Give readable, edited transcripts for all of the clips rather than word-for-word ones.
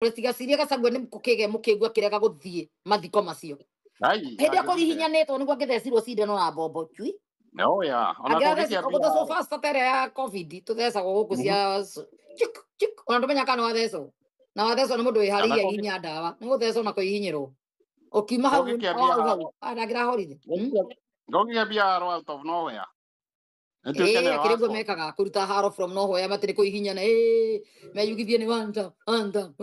Tigacirie Gachagua nĩ kũkĩgĩa mũkĩgu akĩrega gũthiĩ mathiko macio. Ai, Hĩndĩ ĩyo angĩthire. kũhihinyanĩtwo nĩguo angĩthecirwo cindano na mbombo cui. Oh yeah. Ona Angĩrathecirwo kũngĩkĩambia gũthecwo fasta ta ĩrĩa ya COVID tũthecagwo gũkũ cia chik chik, ona ndũmenya kana wathecwo. Na wathecwo nĩ mũndũ Kana wĩharĩirie kũngĩ ahihinya ndawa. Nĩ gũthecwo na kũhihinyĩrwo. Ũkiuma hau kũngĩkĩambia hau hau. haro. Ah, ndangĩrahorire. Kũngĩkĩambia haro out of nowhere. Nĩtuĩke Ĩĩ, nĩwe akĩrĩ guo wakwo. mekaga kũruta haro from nowhere matirĩ kũhihinyana. Ĩĩ, meyugithie nĩ one time, one time.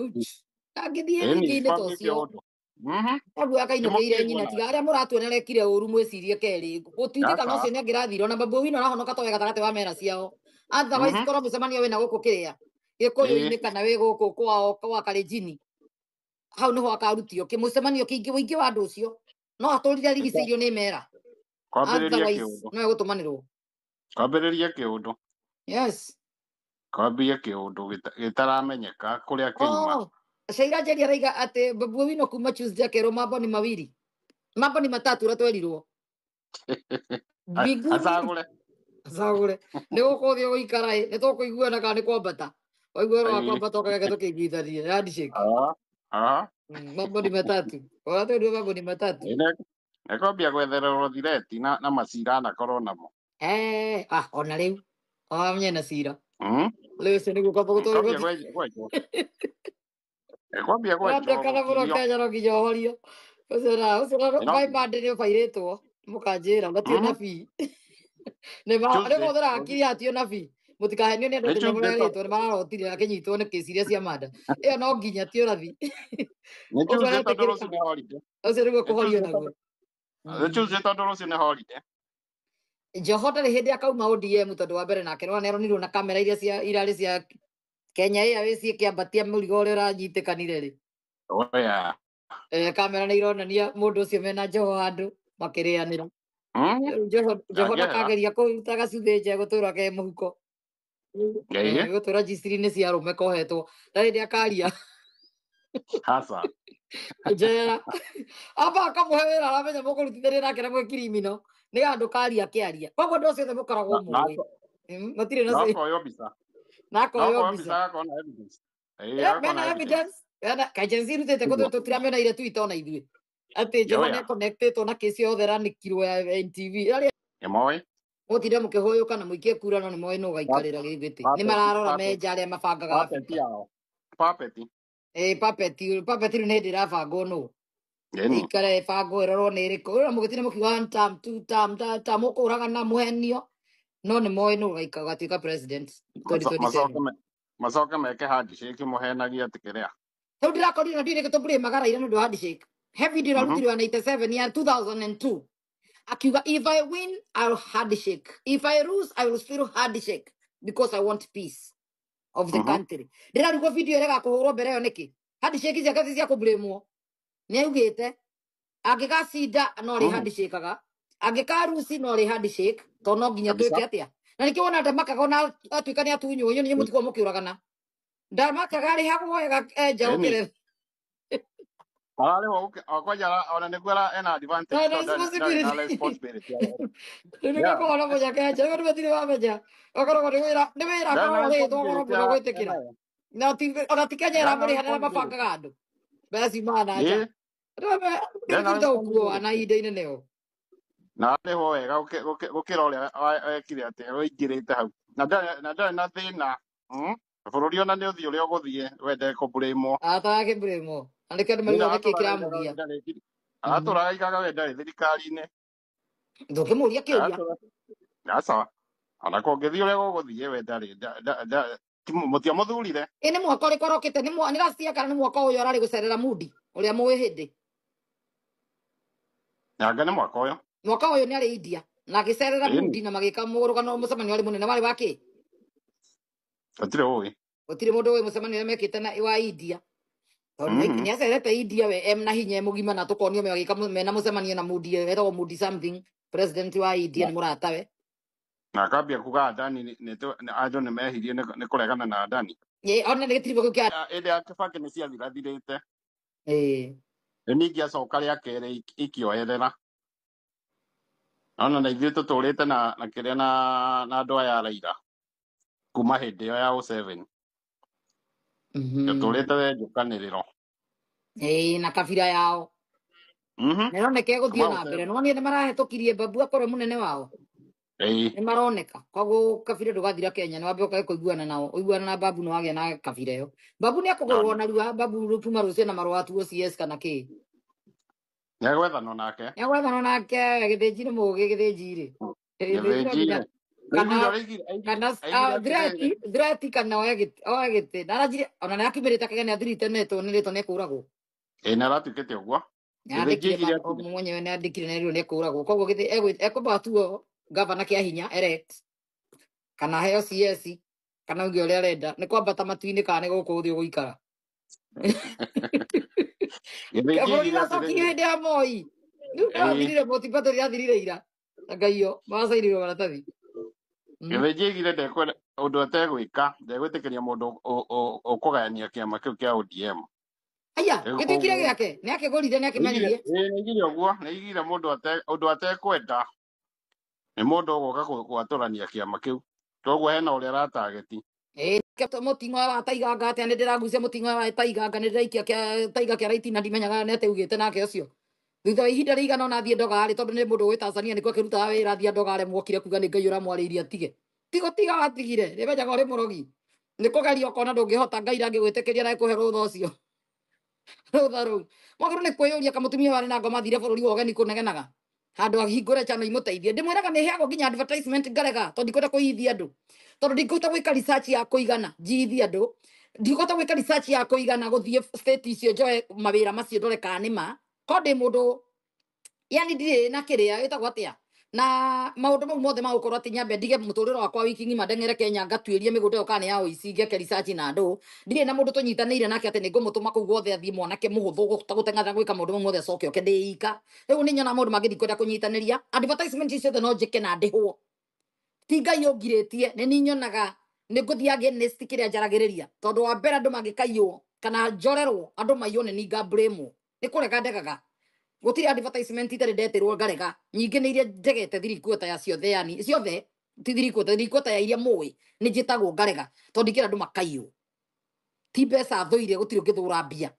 Angĩthiĩ Ĩni, mũingĩ-inĩ ta kwambie ũcio. kĩũndũ. Koguo akainũkĩire Timũkĩigua nyina nake. tiga arĩa mũratuona arekire ũru mwĩcirie kerĩ. Gũtindĩka no Aca. ũcio nĩ angĩrathire ona Babu Owino arahonoka to we gatagatĩ wa mera ciao. Otherwise korwo mũcemanio wĩna gũkũ kĩrĩa Gĩkũyũ-inĩ kana wĩ gũkũ kwao kwa Kalenjin, hau nĩho akarutio kĩmũcemanio kĩingĩ ũingĩ wa andũ ũcio no atũrire arigicĩirio nĩ mera. Kwambĩrĩria Otherwise kĩũndũ. no egũtũmanĩrwo. Kwambĩrĩria kĩũndũ. Yes. Kwambie kĩũndũ gĩtaramenyeka kũrĩa kĩuma. Oh, Shaira Njeri araiga atĩ Babu Owino kuma Tuesday akerwo mambo ni mawili, mambo ni matatu ũrĩa twerirwo. Mbinguni Acagũre. Acagũre. Nĩ gũkũ ũthiĩ gũikara ĩ, nĩ tũkũiguana kana nĩ kwambata. Waigua ũhoro wa kwambata ũkageke tũkĩiguithanie. Handshake. Mambo ni matatu. Ũrĩa twerirwo mambo ni matatu. Nĩkwambia gwethererwo thireti na macira anakorwo namo. Eh, ah, ona rĩu. Wamenye na cira. Rĩu ũcio nĩguo kwamba gũtwarwo Kwambia goti. gwetwo. Kwambia gwetwo Watuĩka mũno gũkirio. Kenya no nginya ũhorio. Ũcio na ũcio na Ĩno. by Monday nĩ ũbairĩtwo. Mũkanjĩra matirĩ na fee. Nĩ ma nĩ Tuesday. kũhũthĩra hakiri hatio na fee. Mũtikahenio nĩ andũ Nĩ atĩ nĩ Tuesday mũrerĩtwo nĩ mararotire akĩnyitwo nĩ kĩci iria cia manda. Ĩyo no nginya ti ũrathi. Nĩ Ũcio Tuesday tondũ aretĩkĩrĩka. rũciũ nĩ holiday. Ũcio nĩguo Nĩ kũhorio Tuesday naguo. tondũ nĩ Tuesday tondũ rũciũ nĩ holiday. Joho ndarĩ hĩndĩ akauma ODM tondũ wa mbere nake nĩwona nĩaronirwo na kamera iria cia irarĩ cia Kenya Airways ĩkĩambatia mũrigo ũrĩa ũranyitĩkanire rĩ. Oh yeah. Eh, kamera nĩ ironania mũndũ ũcio mena Joho handũ makĩrĩanĩra. Rĩu Joho Joho Angĩhera. ndakageria kũruta gacuthĩ nja gũtũra ke mũhuko. Ĩĩ. Gũtũra njiciri-inĩ cia arũme kohetwo. Ndarĩ hĩndĩ akaria. Hasa. Njera. Amba akamũhe wĩra aramenya mũkũrutithania nake na mwĩ kirimino. Nĩ handũ karia akĩaria. Koguo andũ acio othe mũkoragwo mũĩ. Matirĩ na Na say. akoywo mbica. Na Na akoywo akoywo mbica. mbica akona evidence. Ĩĩ, Eh, akona mena evidence. evidence. Mena kaĩ Gen Z irutĩte kũ tũtiramĩona Twitter ona ithuĩ. Atĩ Joho Yoya. nĩ connectĩtwo na kĩci yothe ĩranĩkirwo ya NTV. Ĩrarĩ Nĩmoĩ. mũtinde mũkĩhũyũka na mũikie kura no nĩmoĩ nũ ũgaikarĩra gĩgĩtĩ. Nĩ Puppet, mararora puppet. menja arĩa mabangaga Puppet Afrika. yao. Puppet. Ĩĩ, puppet, puppet rĩu nĩ hĩndĩ ĩrabangwo nũ. Ĩni. Ĩikare ĩbangwo ĩrorwo nĩ ĩrĩkũ. Rĩu mũgĩtinde mũkiuga one term, two term, third term, mũkũragana mũhenio. No nĩ moĩ nũ ũgatuĩka president 2027. Macoke meke handshake mũhenagie atĩ kĩrĩa. Rĩu ndĩrakorire na ndirĩ gĩtũmbũrĩ magaraire nĩ ũndũ wa handshake. He video ĩrarutirwo ya 97 ya 2002. Akiuga if I win I'll handshake. If I lose I will still handshake because I want peace of the country. Ndĩrarigwo video ĩrega kũhũrwo mbere ĩyo nĩkĩ? Handshake ciake ti cia kũblamwo. Nĩ augĩte angĩgacinda no rĩ handshake-aga, angĩkaruci no rĩ handshake tondũ no nginya Kabisa. twĩke atĩa. Na nĩkĩo wona ndamakaga ona atuĩka nĩ atunywo inyuĩ nĩ mũtigwo mũkĩũragana. Ndamakaga arĩhagwo wega enja Ĩni. gũkĩra Ararĩhwo kwanja ona nĩguo ena advantage Na tondũ ndarĩ na responsibility. responsibility. Rĩu nĩkĩo kũhona mũnyaka enja rĩu matirĩ wamenya. Ũkoragwo nĩ wĩra nĩ wĩra Ndarĩ na akoragwo arĩhĩtwo goro responsibility mũno ya gwĩtĩkĩra. enayo. Na ti ona ti Kenya Ndarĩ na ĩramũrĩha nĩ arĩa responsibility. mabangaga andũ. Mbeca ciumaga na nja. Ĩĩ. Ndarĩ na Kĩrĩ ũkuo na responsibility. ihinda inene ũũ. Na arĩhwo wega gũkĩra ũrĩa wekire atĩ ũingĩrĩte hau. Na ndarĩ na thĩna. Bũrũri ona nĩ ũthiĩ ũrĩa ũgũthiĩ we ndekũblamwo. Atakĩblamwo. Na nĩkĩo andũ Thĩna marauga nĩkĩ atũraga kĩramũgia. atũraga aigaga we ndarĩ thirikari-inĩ. Ndũngĩmũria kĩũria. Aca. Ona kũngĩthiĩ ũrĩa gũgũthiĩ we ndarĩ mũtiamũthurire. Ĩ nĩ mwaka ũrĩkũ arokĩte? Nĩ nĩ last year kana nĩ mwaka ũyũ ararĩ gũcerera Mudi ũrĩa mũĩ hĩndĩ? Anga nĩ mwaka ũyũ. Mwaka ũyũ nĩ arĩ India na agĩcerera Ĩni. Mudi na magĩka mũrũgano mũcemanio warĩ mũnene warĩ wa kĩ? Gũtirĩ ũĩ. Gũtirĩ mũndũ ũĩ mũcemanio ũrĩa mekĩte na wa India. Tondũ nĩ acerete India we em na hinya mũgima na tũkonio magĩka mena mũcemanio na Mudi wetagwo Mudi something president wa India nĩ mũratawe. Na akambia kuga Adani andũ nĩ mehirie nĩ kũregana na Adani. Ĩ ona nĩ gĩtiribũ kĩu kĩa Hĩndĩ ya Kibaki nĩ ciathirathirĩte. Ĩ. Rĩu ningĩ acoka rĩa kerĩ ikĩoerera. Ona na ithuĩ tũtũrĩte na kĩrĩa na andũ aya a Raila kuma hĩndĩ ĩyo ya 07. Tũtũrĩte we njũkanĩrĩro. Ĩĩ, na kabira yao. Mhm. Na ĩroneka ĩgũthiĩ Kuma na gũte. mbere. Nĩwonire nĩmarahetũkirie Babu akorwo mũnene wao. Ĩĩ. Nĩmaroneka. Koguo kabira ndũgathira Kenya, nĩwambe ũkage kũiguana nao. Ũiguana na Babu nĩwagĩa na kabira ĩyo. Babu nĩekũgũrwo Nani. narua, Babu kuma rũciũ na marũa atuo CS kana kĩ. Nĩegwethanwo nake. Nĩegwethana nake, Gĩthĩnji nĩ mũũgĩ, Gĩthĩnji rĩ. Gĩthĩnji no nginya Gĩthĩnji rĩ. kana Aiguire ũrĩa aigire kana aigire threati atĩrĩrĩ. threati kana oe gĩtĩ oe gĩtĩ. Na aranjire ona nĩakiumĩrĩte akĩgĩa nĩathirĩte netwo nĩrĩtwo nĩekũragwo. Ĩĩ nĩ aratuĩkĩte ũguo. Gĩthĩnji Nĩandĩkire aigire atĩrĩ. mwenyewe nĩandĩkire nerirwo nĩekũragwo. Koguo gĩthĩ ekwamba atuo gavana kĩa hinya elect kana aheo CS kana uge ũrĩa arenda nĩ kwambata matu-inĩ kana nĩ gũkũ thĩ ũgũikara. Gĩthĩnji Bũrũri aigire ũracokirio atĩrĩrĩ. hĩndĩ ya Moi. Rĩu Ĩĩ. kũrathirire mũtibato rĩrathirire ira. Ngaiyo macainirwo maratathi. Gĩthĩnji aigire ndekwenda ũndũ ategwĩka ndegwĩtĩkĩria mũndũ ũkũgayania kĩama kĩu kĩa ODM. Aya, Rĩu gĩtuĩkire koguo gĩake. Nĩakĩgũrire nĩaigire nĩakĩmenirie. ĩĩ nĩaigire ũguo nĩaigire mũndũ ũndũ atekwenda nĩ mũndũ ũgũka gwatũrania kĩama kĩu. Koguo hena ũrĩa aratageti. Ĩĩ, mũting'o wa Taiganga atĩa nĩ ndĩragucia mũting'o wa Taiganga nĩ ndĩraikia kĩa Taiga kĩa raiti na ndimenyaga nĩ atĩa augĩte nake ũcio. Thutha wa ihinda rĩigana ũna athiĩ ndogarĩ tondũ nĩ mũndũ ũĩ Tanzania nĩkuo akĩrutaga wĩra athiĩ ndogarĩ mwokire kuga nĩ Ngai ũramwarĩirie atige. Tigo tiga watigire nĩmenyaga ũrĩ mũrogi. Nĩ kũgeria ũkona ndũngĩhota Ngai ndangĩgwĩtĩkĩria na ĩkũhe rũtha ũcio. Rũtha rũu. Mwagĩrĩirwo nĩ kwĩyũria kamũtumia warĩ na ngoma athire bũrũri wa ũgeni kũnegenaga. Handũ ahingũre channel imũteithie. Ndĩmwĩraga nĩ heagwo nginya advertisement ngarega tondũ ndikwenda kũiyithia andũ. Tondũ ndingĩhota gwĩka research ya kũigana njiithie andũ. Ndingĩhota gwĩka research ya kũigana gũthiĩ state icio njoe mawĩra macio ndore kana nĩ ma. Korwo ndĩ mũndũ yani ndirĩ na kĩrĩa ĩtagwo atĩa na maũndũ mau mothe magũkorwo atĩ nyambe ndige mũtũrĩre wakwa wiki ng'ima ndeng'ere Kenya ngatuĩrie mĩgũnda ĩyo kana nĩ ya ũici ngeke research na andũ ndirĩ na mũndũ tũnyitanĩire nake atĩ nĩngũmũtũma kũu guothe athiĩ mwanake mũhũthũ gũteng'era gwĩka maũndũ mau mothe acoke oke ndĩ ika rĩu nĩ nyonaga maũndũ mangĩ ndikwenda kũnyitanĩria advertisement icio ciothe no njĩke na ndĩhwo ti Ngai ũngirĩtie nĩ niĩ nyonaga nĩ ngũthiĩ against kĩrĩa njaragĩrĩria tondũ wa mbere andũ mangĩkaiywo kana njorerwo andũ maiywo nĩ niĩ nga-blame-wo nĩ kũrega ndegaga gũtirĩ advertisement itarĩ ndetĩrwo ngarega nyingĩ nĩ iria njegete 3/4 ya ciothe yani ciothe ti 3/4 3/4 ya iria mũĩ nĩ njĩtagwo ngarega tondũ ndingĩenda andũ makaiywo ti mbeca thũire gũtirĩ ũngĩthũra mbia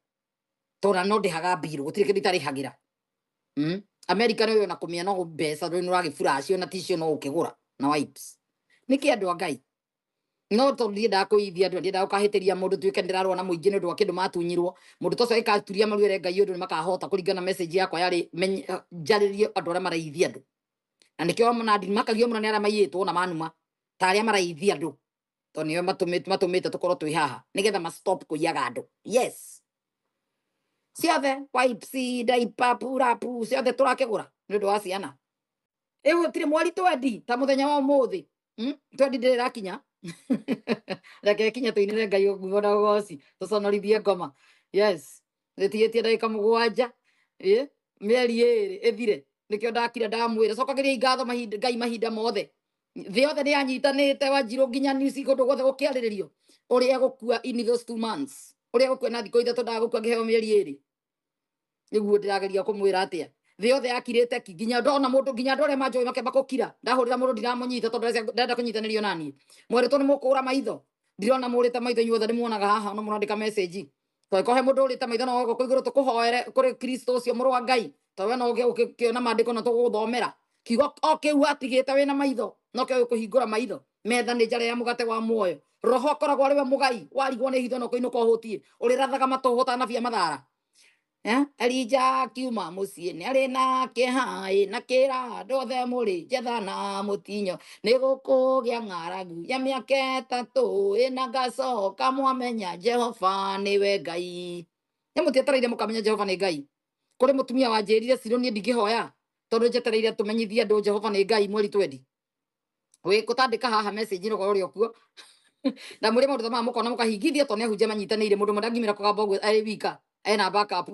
tondũ no ndĩhaga mbirũ gũtirĩ kĩndũ itarĩhagĩra. America nĩ ona kũmĩa no mbeca rĩu nĩ ũragĩburacio na ticio no ũkĩgũra na wipes nĩkĩ andũ a Ngai no tondũ ndiendaga kũiyithia andũ ndiendaga gũkahĩtĩria mũndũ tuĩke ndĩrarũa na mũingĩ nĩ ũndũ wa kĩndũ matunyirwo mũndũ ta ũcio agĩkaturia maru ere Ngai ũndũ nĩmakahota kũringana na message yakwa yarĩ njarĩrie andũ arĩa maraiyithia andũ na nĩkĩo ona ndimakagio mũno nĩ arĩa maiyĩtwo na manuma ta arĩa maraiyithia andũ tondũ nĩo matũmĩte tũkorwo twĩ haha nĩgetha ma stop kũiyaga andũ. Yes, ciothe wipes diaper purapu ciothe tũrakĩgũra nĩ ũndũ wa ciana. Rĩu gũtirĩ mweri twendi ta mũthenya wa ũmũthĩ. Twendi ndĩrĩ ĩrakinya reke ĩkinye tũinĩre Ngai ngumo na ũgoci tũconorithie ngoma. Yes, ĩtigĩtie ndagĩka 7 ĩ mĩeri 2 ĩthire nĩkĩo ndakira ndamwĩra cokagĩria ngatho mahinda Ngai mahinda mothe. Thĩ yothe nĩ yanyitanĩte Wanjirũ nginya news kũndũ guothe gũkĩarĩrĩrio ũrĩa egũkua in those 2 months ũrĩa egũkua na thikũ 3 ndagũkua ngĩheo mĩeri 2 nĩguo ndĩrageria kũmwĩra atĩa thĩ yothe yakirĩte ki nginya ndona mũndũ nginya andũ arĩa manjũĩ makĩamba gũkira ndahũrĩra mũndũ ndiramũnyita tondũ ndenda kũnyitanĩrio naniĩ mwerĩtwo nĩ mũkũra maitho ndirona mũrĩte maitho inyuothe nĩmuonaga haha no mũrandĩka message tondũ he mũndũ ũrĩte maitho no gũkũ igũrũ tũkũhoere kũrĩ Kristo ũcio mũrũ wa Ngai tondũ we no ũgĩe ũkĩona maandĩko na tũgũgũthomera kiugo o kĩu atigĩte wĩna maitho no kĩo gĩkũhingũra maitho metha nĩ njara ya mũgate wa muoyo roho akoragwo arĩ we mũgai warigwo nĩ hitho no kũinũka ũhũtiĩ ũrĩrathaga matũhũ ũtanabia mathara. Elija akiuma mũciĩ nĩ arĩ na kĩeha na kĩra andũ othe mũrĩ njetha na mũtinyo nĩ gũkũgĩa ng'aragu ya mĩaka 3 ĩna ngacoka mwamenya Jehova nĩwe Ngai. Nĩ mũtietereire mũkamenya Jehova nĩ Ngai. Kũrĩ mũtumia wanjĩrire Ciro niĩ ndingĩhoya tondũ njetereire tũmenyithie andũ Jehova nĩ Ngai mweri twendi. Wĩ kũtandĩka haha message ĩno ũrĩ okuo na mũrĩ maũndũ ta maya mũkona mũkahingithia tondũ nĩ ahunjia manyitanĩire mũndũ ũmwe ndangĩumĩra kũgamba ũguo arĩ wika ena backup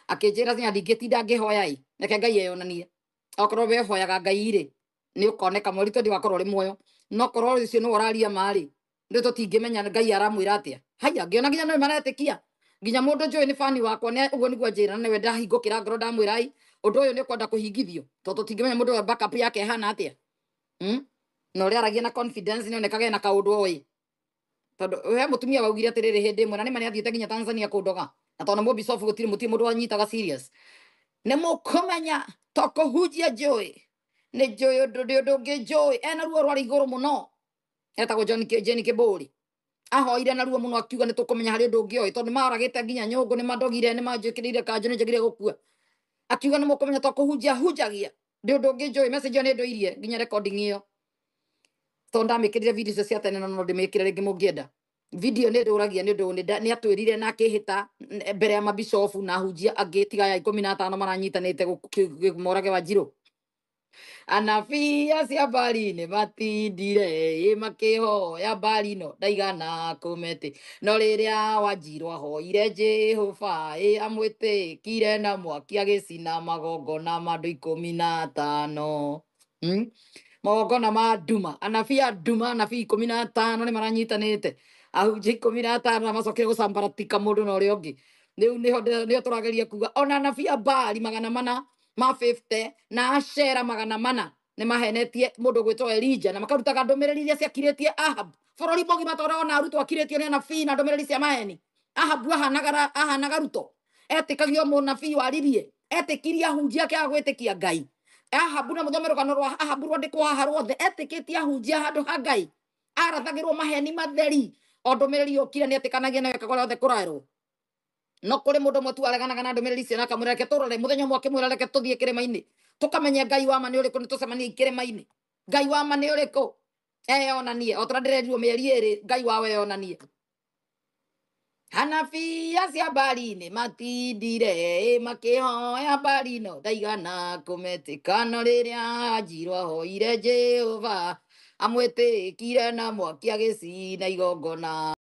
akĩnjĩra cinya ndingĩtinda ngĩhoya ĩ reke Ngai eyonanie okorwo we ũhoyaga Ngai rĩ nĩ ũkoneka mweri twendi wakorwo ũrĩ muoyo no korwo ũcio nĩwe ũraria ma rĩ rĩu tũtingĩmenya Ngai aramwĩra atĩa haya ngĩona nginya nĩwe maretĩkia nginya mũndũ njũĩ nĩ bani wakwa nĩ ũguo nĩguo anjĩra na nĩwe ndahingũkĩra ngoro ndamwĩra ĩ ũndũ ũyũ nĩ ũkwenda kũhingithio tondũ tũtingĩmenya mũndũ wa backup yake ĩhana atĩa. Na ũrĩa aragia na confidence nĩ onekaga ena kaũndũ oĩ. Tondu he mutumia waugire atiriri hindi imwe na nĩ ma nĩathiĩte nginya Tanzania kũndoga na tondũ mũbicobu gũtirĩ mũtirĩ mũndũ wanyitaga serious. Nĩ mũkũmenya to kũhunjia njũĩ nĩ njũĩ ũndũ ndĩ ũndũ ũngĩ njũĩ ena ruo rwarĩ igũrũ mũno etagwo John K Jane Kĩbũri ahoire na ruo mũno akiuga nĩ tũkũmenya harĩ ũndũ ũngĩ oĩ tondũ nĩ maragĩte nginya nyũngũ nĩ mandogire nĩ manjĩkĩrĩire kanjũ nĩ njagire gũkua akiuga nĩ mũkũmenya to kũhunjia hunjagia ndĩ ũndũ ũngĩ njũĩ message ĩyo nĩ ndũirie nginya recording ĩyo tondũ ndamĩkĩrire video icio cia tene no no ndĩmĩkĩre rĩngĩ mũngĩenda video nĩ ndũragia nĩ ũndũ nĩ atwĩrire na akĩhĩta mbere ya mabicobu na ahunjia angĩ tiga ya 15 maranyitanĩte morage Wanjirũ. Anabii acio a Baali nĩ matindire ĩ makĩhoya Baali no ndaigana kũmetĩ no rĩrĩa Wanjirũ ahoire Jehova ĩ amwĩtĩkire na mwaki agĩcina magongona ma andũ 15. Magongona ma nduma anabii a nduma anabii 15 nĩ maranyitanĩte ahunjia 15 na macokire gũcambaratika mũndũ na ũrĩa ũngĩ rĩu nĩho nĩho tũrageria kuga ona anabii a Baali 400 ma 50 na Ashera 400 nĩ mahenetie mũndũ gwĩtwo Elija na makarutaga ndũmĩrĩri iria ciakirĩtie Ahab bũrũri mũgima tondũ ona arutwo akirĩtio nĩ anabii na ndũmĩrĩri cia maheni. Ahabu ahanaga Ruto etĩkagio mũnabii waririe etĩkirie ahunjia akĩaga gwĩtĩkia Ngai. Ahabu na mũthome rũgano rwa Ahabu rwandĩkwo haha ruothe etĩkĩtie ahunjia handũ ha Ngai arathagĩrwo maheni matheri o ndũmĩrĩri yũkire nĩ etĩkanagia nayo ekaga ũrĩa othe kũrerwo no kũrĩ mũndũ ũmwe tu areganaga na ndũmĩrĩri icio na akamwĩra reke tũrore mũthenya ũmwe akĩmwĩra reke tũthiĩ kĩrĩma-inĩ tũkamenye Ngai wa ma nĩ ũrĩkũ nĩ tũcemanie kĩrĩma-inĩ Ngai wa ma nĩ ũrĩkũ eyonanie o ta ndĩrerirwo mĩeri ĩrĩ Ngai wawe eyonanie. Anabii acio a Baali nĩ matindire ĩ makĩhoya Baali no ndaigana kũmetĩka no rĩrĩa Wanjirũ ahoire Jehova amwĩtĩkire na mwaki agĩcina igongona.